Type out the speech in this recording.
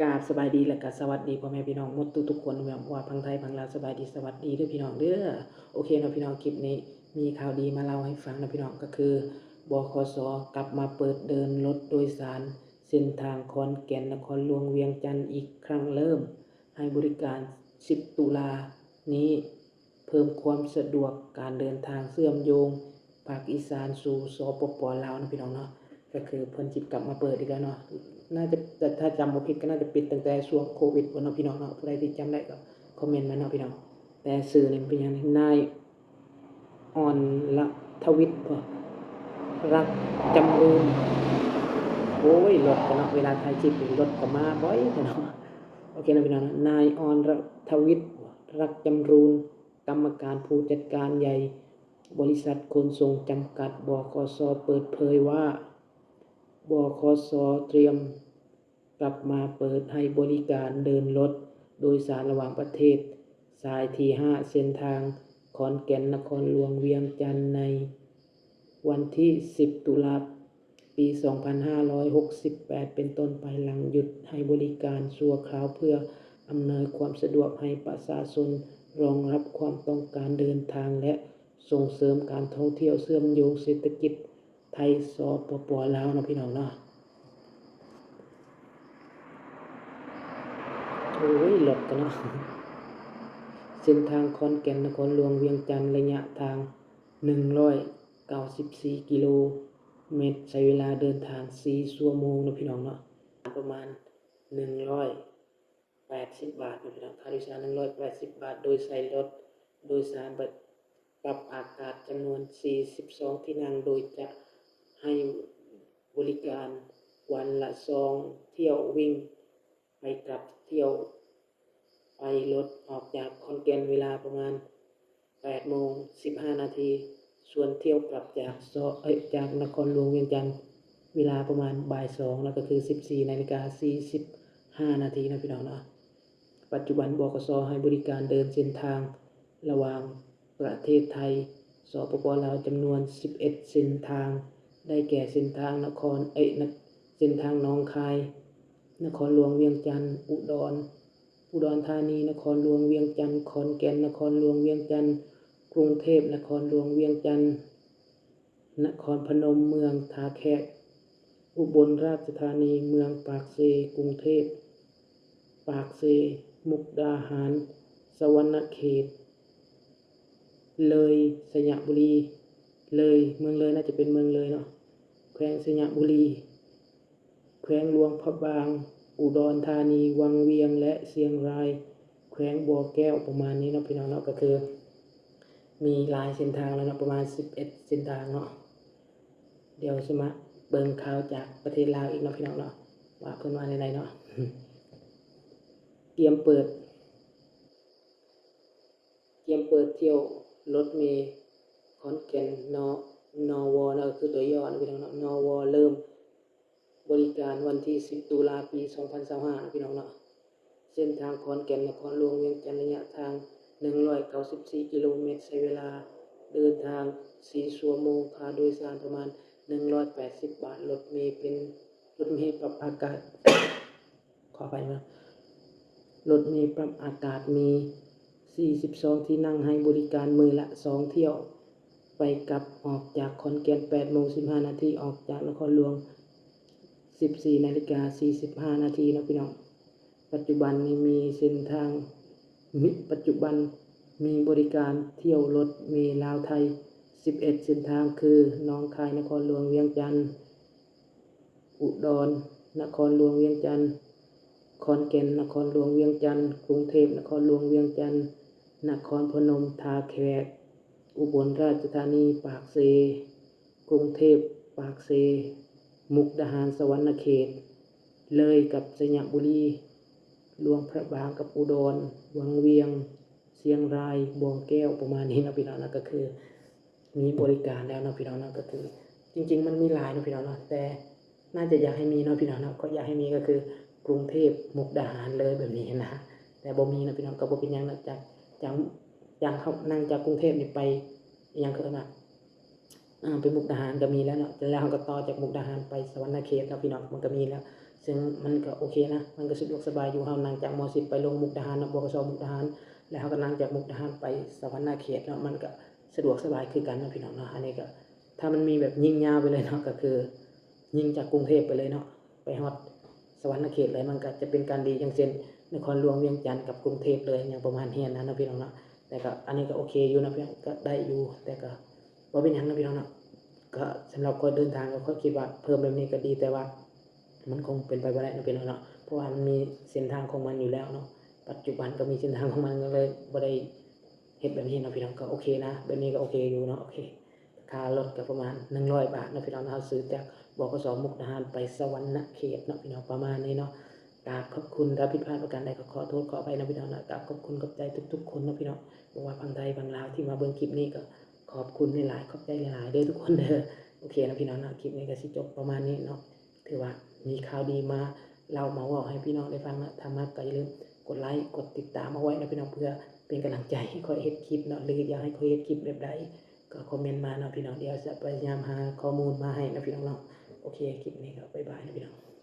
ກາບສະບາຍດີ ແລະກະສະຫວັດດີພໍ່ແມ່ພີ່ນ້ອງໝົດທຸກໆຄົນ ແມ່ນວ່າຝັ່ງໄທຝັ່ງລາວ ສະບາຍດີສະຫວັດດີເດີພີ່ນ້ອງເດີ. ໂອເຄເນາະພີ່ນ້ອງ ຄລິບນີ້ມີຂ່າວດີມາເລົ່າໃຫ້ຟັງເນາະພີ່ນ້ອງ ກໍຄື ບຂສ ກັບມາເປີດເດີ່ນລົດໂດຍສານເສັ້ນທາງຂອນແກ່ນນະຄອນຫຼວງວຽງຈັນອີກຄັ້ງ ເລີ່ມໃຫ້ບໍລິການສິບຕຸລານີ້ ເພີ່ມຄວາມສະດວກການເດີນທາງເຊື່ອມໂຍງພາກອີສານສູ່ ສປປ ລາວເນາະພີ່ນ້ອງເນາະ. ກໍຄືເພິ່ນຊິກັບມາເປີດອີກແລ້ວເນາະ ໜ້າຈະ ແຕ່ຖ້າຈຳບໍ່ຜິດກໍໜ້າຈະປິດຕັ້ງແຕ່ຊ່ວງໂຄວິດພຸ້ນເນາະພີ່ນ້ອງເນາະ. ຜູ້ໃດທີ່ຈຳໄດ້ກໍຄອມເມັນມາເນາະພີ່ນ້ອງ. ແຕ່ຊື່ນີ້ເປັນຫຍັງ ນາຍ ອອນລະທະວິດບໍ ລັກຈຳຣູນ. ໂອ້ຍ ລົດກໍເນາະ ເວລາຖ່າຍຄລິບນີ້ລົດກໍມາບ່ອຍແທ້ເນາະ. ໂອເຄເນາະພີ່ນ້ອງເນາະ ນາຍ ອອນລະທະວິດ ລັກຈຳຣູນ ກຳມະການຜູ້ຈັດການໃຫຍ່ບໍລິສັດຂົນສົ່ງຈຳກັດ ບຂສ ເປີດເຜີຍວ່າ ບຂສ ຕຽມ ກັບມາເປີດໃຫ້ບໍລິການເດີ່ນລົດໂດຍສານລະຫວ່າງປະເທດ ສາຍທີຫ້າ ເສັ້ນທາງຂອນແກ່ນນະຄອນຫຼວງວຽງຈັນ ໃນວັນທີສິບ ຕຸລາ ປີສອງພັນຫ້າຮ້ອຍຫົກສິບແປດ ເປັນຕົ້ນໄປ, ຫຼັງຢຸດໃຫ້ບໍລິການຊົ່ວຄາວເພື່ອອຳນວຍຄວາມສະດວກໃຫ້ປະຊາຊົນ, ຮອງຮັບຄວາມຕ້ອງການເດີນທາງ ແລະ ສົ່ງເສີມການທ່ອງທ່ຽວເຊື່ອມໂຍງເສດຖະກິດ ໄທ ສປປ ລາວເນາະ ພີ່ນ້ອງເນາະ. ໂອ້ຍ ລົດກໍເນາະ ເສັ້ນທາງຂອນແກ່ນນະຄອນຫຼວງວຽງຈັນ ໄລຍະທາງໜຶ່ງຮ້ອຍເກົ້າສິບສີ່ກິໂລແມັດ ໃຊ້ເວລາເດີນທາງສີ່ຊົ່ວໂມງເນາະ ພີ່ນ້ອງເນາະ. ປະມານໜຶ່ງຮ້ອຍ ແປດສິບບາດເນາະພີ່ນ້ອງ ຄ່າໂດຍສານໜຶ່ງຮ້ອຍແປດສິບບາດ ໂດຍໃຊ້ລົດໂດຍສານແບບປັບອາກາດຈຳນວນສີ່ສິບສອງທີ່ນັ່ງ ໂດຍຈະໃຫ້ບໍລິການວັນລະສອງຖ້ຽວ ວິ່ງໄປກັບ ຖ້ຽວໄປລົດອອກຈາກຂອນແກ່ນເວລາປະມານ ແປດໂມງສິບຫ້ານາທີ, ສ່ວນຖ້ຽວກັບຈາກ ເອີ ຈາກນະຄອນຫຼວງວຽງຈັນ ເວລາປະມານບ່າຍສອງ ແລ້ວກໍຄືສິບສີ່ນາລິກາສີ່ສິບຫ້ານາທີເນາະ ພີ່ນ້ອງເນາະ. ປັດຈຸບັນ ບຂສ ໃຫ້ບໍລິການເດີນເສັ້ນທາງລະຫວ່າງປະເທດໄທ ສປປ ລາວ ຈຳນວນສິບເອັດເສັ້ນທາງ ໄດ້ແກ່ເສັ້ນທາງນະຄອນ ເອີ ນະ ເສັ້ນທາງໜອງຄາຍ ນະຄອນຫຼວງວຽງຈັນ, ອຸດອນ ອຸດອນທານີ ນະຄອນຫຼວງວຽງຈັນ, ຂອນແກ່ນ ນະຄອນຫຼວງວຽງຈັນ, ກຸງເທບ ນະຄອນຫຼວງວຽງຈັນ, ນະຄອນພະນົມ ເມືອງທ່າແຂກ, ອຸບົນລາຊະທານີ ເມືອງປາກເຊ, ກຸງເທບ ປາກເຊ, ມຸກດາຫານ ສະຫວັນນະເຂດ, ເລີຍ ໄຊຍະບູລີ, ເລີຍ ເມືອງເລີຍ ໜ້າຈະເປັນເມືອງເລີຍເນາະ, ແຂວງໄຊຍະບູລີ, ແຂວງຫຼວງພະບາງ, ອຸດອນທານີ, ວັງວຽງ ແລະ ຊຽງລາຍ, ແຂວງບໍ່ແກ້ວ ປະມານນີ້ເນາະ ພີ່ນ້ອງເນາະ. ກໍຄືມີຫຼາຍເສັ້ນທາງແລ້ວເນາະ ປະມານສິບເອັດເສັ້ນທາງເນາະ. ດຽວຊິມາເບິ່ງຂ່າວຈາກປະເທດລາວອີກເນາະ ພີ່ນ້ອງເນາະ ວ່າເພິ່ນວ່າແນວໃດເນາະ. ກຽມເປີດ ກຽມເປີດຖ້ຽວລົດເມຂອນແກ່ນ ນ ນວ ເນາະ ກໍຄືຕົວຫຍໍ້ເນາະ ພີ່ນ້ອງເນາະ, ນວ ເລີ່ມ ບໍລິການວັນທີສິບຕຸລາ ປີສອງພັນຊາວຫ້າ ພີ່ນ້ອງເນາະ. ເສັ້ນທາງຂອນແກ່ນນະຄອນຫຼວງວຽງຈັນ ໄລຍະທາງໜຶ່ງຮ້ອຍເກົ້າສິບສີ່ກິໂລແມັດ ໃຊ້ເວລາເດີນທາງສີ່ຊົ່ວໂມງ, ຄ່າໂດຍສານປະມານໜຶ່ງຮ້ອຍແປດສິບບາດ. ລົດເມເປັນລົດເມປັບອາກາດ ຂໍອະໄພເນາະ, ລົດເມປັບອາກາດມີສີ່ສິບສອງທີ່ນັ່ງ ໃຫ້ບໍລິການມື້ລະສອງຖ້ຽວ ໄປກັບ ອອກຈາກຂອນແກ່ນແປດໂມງສິບຫ້ານາທີ, ອອກຈາກນະຄອນຫຼວງສິບສີ່ນາລິກາສີ່ສິບຫ້ານາທີເນາະ ພີ່ນ້ອງ. ປັດຈຸບັນນີ້ມີເສັ້ນທາງ ມີ ປັດຈຸບັນມີບໍລິການຖ້ຽວລົດເມລາວໄທສິບເອັດເສັ້ນທາງ ຄື ໜອງຄາຍ ນະຄອນຫຼວງວຽງຈັນ, ອຸດອນ ນະຄອນຫຼວງວຽງຈັນ, ຂອນແກ່ນ ນະຄອນຫຼວງວຽງຈັນ, ກຸງເທບ ນະຄອນຫຼວງວຽງຈັນ, ນະຄອນພະນົມ ທ່າແຂກ, ອຸບົນລາຊະທານີ ປາກເຊ, ກຸງເທບ ປາກເຊ, ມຸກດາຫານ ສະຫວັນນະເຂດ, ເລີຍກັບໄຊຍະບູລີ, ຫຼວງພະບາງກັບອຸດອນ, ວັງວຽງ, ຊຽງລາຍ, ບໍ່ແກ້ວ ປະມານນີ້ເນາະ ພີ່ນ້ອງເນາະ. ກໍຄືມີບໍລິການແລ້ວເນາະ ພີ່ນ້ອງເນາະ. ກໍຄື ຈິງໆ ມັນມີຫຼາຍເນາະ ພີ່ນ້ອງເນາະ ແຕ່ໜ້າຈະຢາກໃຫ້ມີເນາະ ພີ່ນ້ອງເນາະ. ກໍຢາກໃຫ້ມີກໍຄືກຸງເທບ ມຸກດາຫານ ເລີຍ ແບບນີ້ຫັ້ນນະ, ແຕ່ບໍ່ມີເນາະ ພີ່ນ້ອງ ກໍບໍ່ເປັນຫຍັງເນາະ. ຈາກ ຈາກ ຈາກ ເຮົາ ນັ່ງຈາກກຸງເທບນີ້ໄປ ອີ່ຫຍັງ ເຂົາເອີ້ນວ່າ ອ່າ ໄປມຸກດາຫານກໍມີແລ້ວເນາະ, ແລ້ວເຮົາກໍຕໍ່ຈາກມຸກດາຫານໄປສະຫວັນນະເຂດເນາະ ພີ່ນ້ອງ, ມັນກໍມີແລ້ວ ເຊິ່ງມັນກໍໂອເຄນະ ມັນກໍສະດວກສະບາຍຢູ່. ເຮົານັ່ງຈາກ ມ.ສິບ ໄປລົງມຸກດາຫານເນາະ ບຂສ ມຸກດາຫານ ແລ້ວເຮົາກໍນັ່ງຈາກມຸກດາຫານໄປສະຫວັນນະເຂດເນາະ ມັນກໍສະດວກສະບາຍຄືກັນເນາະ ພີ່ນ້ອງເນາະ. ອັນນີ້ກໍ ຖ້າມັນມີແບບຍິງຍາວໄປເລີຍເນາະ ກໍຄືຍິງຈາກກຸງເທບໄປເລີຍເນາະ ໄປຮອດສະຫວັນນະເຂດເລີຍ ມັນກໍຈະເປັນການດີ. ຢ່າງເຊັ່ນ ນະຄອນຫຼວງວຽງຈັນກັບກຸງເທບເລີຍ ຫຍັງປະມານນີ້ນະເນາະ ພີ່ນ້ອງເນາະ. ແຕ່ກໍ ອັນນີ້ກໍໂອເຄຢູ່ເນາະ ພີ່ນ້ອງ ກໍໄດ້ຢູ່ ແຕ່ກໍບໍ່ເປັນຫຍັງເນາະ ພີ່ນ້ອງເນາະ. ກໍສຳລັບຂ້ອຍເດີນທາງ ກໍຂ້ອຍຄິດວ່າເພີ່ມແບບນີ້ກໍດີ ແຕ່ວ່າມັນຄົງເປັນໄປບໍ່ໄດ້ເນາະ ພີ່ນ້ອງເນາະ ເພາະວ່າມັນມີເສັ້ນທາງຂອງມັນຢູ່ແລ້ວເນາະ. ປັດຈຸບັນກໍມີເສັ້ນທາງຂອງມັນ ກໍເລີຍບໍ່ໄດ້ເຮັດແບບນີ້ເນາະ ພີ່ນ້ອງ. ກໍໂອເຄນະ ແບບນີ້ກໍໂອເຄຢູ່ເນາະ ໂອເຄ. ຄ່າລົດກໍປະມານໜຶ່ງຮ້ອຍບາດເນາະ ພີ່ນ້ອງເນາະ. ເຮົາຊື້ຈາກ ບຂສ ມຸກດາຫານໄປສະຫວັນນະເຂດເນາະ ພີ່ນ້ອງ ປະມານນີ້ເນາະ. ກາບຂອບຄຸນ ຖ້າຜິດພາດປະການໃດກໍຂໍໂທດຂໍອະໄພເນາະ ພີ່ນ້ອງເນາະ. ກາບຂອບຄຸນຂອບໃຈທຸກໆຄົນເນາະ ພີ່ນ້ອງ ບໍ່ວ່າຝັ່ງໄທຝັ່ງລາວທີ່ມາເບິ່ງຄລິບນີ້ ກໍຂອບຄຸນຫຼາຍໆ ຂອບໃຈຫຼາຍໆເດີທຸກຄົນເດີ. ໂອເຄເນາະ ພີ່ນ້ອງເນາະ ຄລິບນີ້ກໍຊິຈົບປະມານນີ້ເນາະ. ຖືວ່າມີຂ່າວດີມາເລົ່າມາເວົ້າໃຫ້ພີ່ນ້ອງໄດ້ຟັງເນາະ. ຖ້າມັກກໍຢ່າລືມກົດໄລກົດຕິດຕາມເອົາໄວ້ເນາະ ພີ່ນ້ອງ ເພື່ອເປັນກຳລັງໃຈໃຫ້ຂ້ອຍເຮັດຄລິບເນາະ ຫຼືຢາກໃຫ້ຂ້ອຍເຮັດຄລິບແບບໃດ ກໍຄອມເມັນມາເນາະ ພີ່ນ້ອງ. ດຽວຈະພະຍາຍາມຫາຂໍ້ມູນມາໃຫ້ເນາະ ພີ່ນ້ອງເນາະ. ໂອເຄ ຄລິບນີ້ກໍບາຍບາຍເນາະ ພີ່ນ້ອງ.